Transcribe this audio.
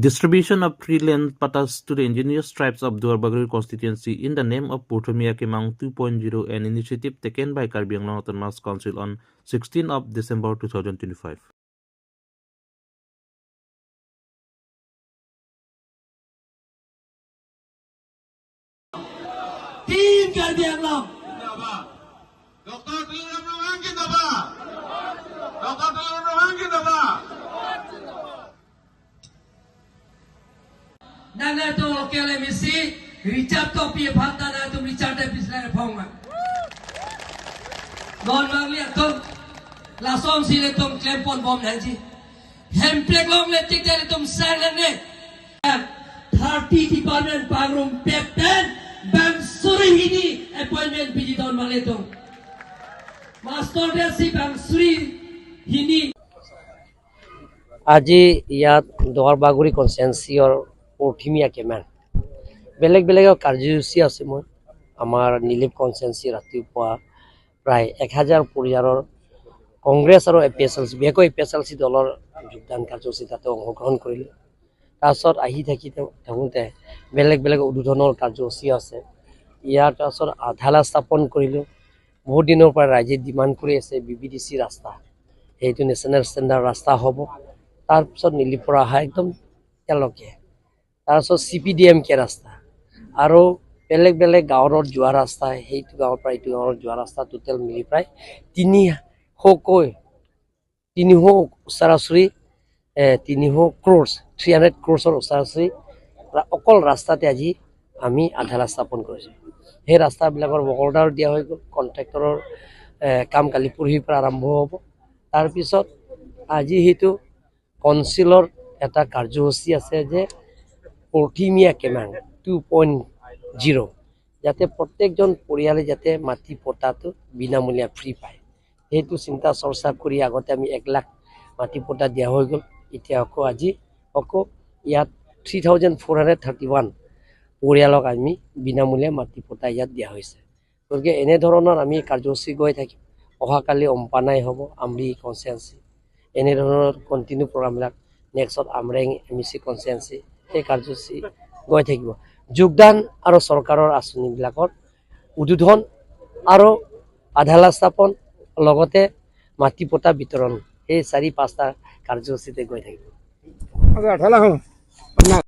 Distribution of free land pattas to the indigenous tribes of Duarbagori constituency in the name of Perthomia Kemang 2.0, an initiative taken by Karbi Anglong Autonomous Council on 16th of December 2025. Team Karbi Anglong. Doctor Tuliram Ronghang জিন্দাবাদ, doctor Tuliram Ronghang জিন্দাবাদ। Nanga to local MEC Richard to pi bhata na tum Richard e pisle phong ma. Non mangli atum lasong si le tum klempon bom nanji. Hemplek long le tik le tum sang le ne. 30 department pangrum pepten bang suri hini appointment biji don male tum. Master desi bang suri hini. আজি ইয়াত দৰবাগুৰি কনষ্টেঞ্চিৰ পৰ্থিমীয়া Cayman বেলেগ বেলেগ কাৰ্যসূচী আছে। মই আমাৰ নীলিপ কনষ্টেঞ্চি ৰাতিপুৱা প্ৰায় 1000 পৰিয়ালৰ কংগ্ৰেছ আৰু A P S L C, বিশেষকৈ A P S L C দলৰ যোগদান কাৰ্যসূচী তাতে অংশগ্ৰহণ কৰিলোঁ। তাৰপিছত আহি থাকি থাকোঁতে বেলেগ বেলেগ উদ্বোধনৰ কাৰ্যসূচী আছে। ইয়াৰ তাৰপিছত আধালা স্থাপন কৰিলোঁ। বহুত দিনৰ পৰা ৰাইজে ডিমাণ্ড কৰি আছে বি বি ডি চি ৰাস্তা, সেইটো নেশ্যনেল ষ্টেণ্ডাৰ্ড ৰাস্তা হ'ব। তাৰপিছত নীলিপৰা অহা একদম তেওঁলোকে, তাৰপিছত C P D M K ৰাস্তা আৰু বেলেগ বেলেগ গাঁৱত যোৱা ৰাস্তা, সেইটো গাঁৱৰ পৰা এইটো গাঁৱত যোৱা ৰাস্তা টোটেল মিলি প্ৰায় তিনিশ ওচৰা-ওচৰি, তিনিশ ক্ৰ'ৰ্ছ, 300 ক্ৰ'ৰ্ছৰ ওচৰা-ওচৰি অকল ৰাস্তাতে আজি আমি আধাৰ স্থাপন কৰিছোঁ। সেই ৰাস্তাবিলাকৰ অৰ্ডাৰ দিয়া হৈ গ'ল, কণ্ট্ৰেক্টৰৰ কাম কালি পৰহিৰ পৰা আৰম্ভ হ'ব। তাৰপিছত আজি সেইটো কাউন্সিলৰ এটা কাৰ্যসূচী আছে যে পৰ্থিমীয়া কেমাং 2.0, যাতে প্ৰত্যেকজন পৰিয়ালে যাতে মাটি পট্টাটো বিনামূলীয়া ফ্ৰী পায়, সেইটো চিন্তা চৰ্চা কৰি আগতে আমি 1 লাখ মাটি পট্টা দিয়া হৈ গ'ল। এতিয়া আকৌ আজি আকৌ ইয়াত 3431 পৰিয়ালক আমি বিনামূলীয়া মাটি পট্টা ইয়াত দিয়া হৈছে। গতিকে এনেধৰণৰ আমি কাৰ্যসূচী গৈ থাকিম। অহাকালি অম্পানাই হ'ব আমৰি কনষ্টেঞ্চি, এনেধৰণৰ কণ্টিনিউ প্ৰগ্ৰামবিলাক নেক্সট আমৰেং এম ই চি কনষ্টেঞ্চি, সেই কাৰ্যসূচী গৈ থাকিব। যোগদান আৰু চৰকাৰৰ আঁচনিবিলাকৰ উদ্বোধন আৰু আধালা স্থাপন, লগতে মাটি পট্টা বিতৰণ, সেই 4-5টা কাৰ্যসূচীতে গৈ থাকিব। আধালা।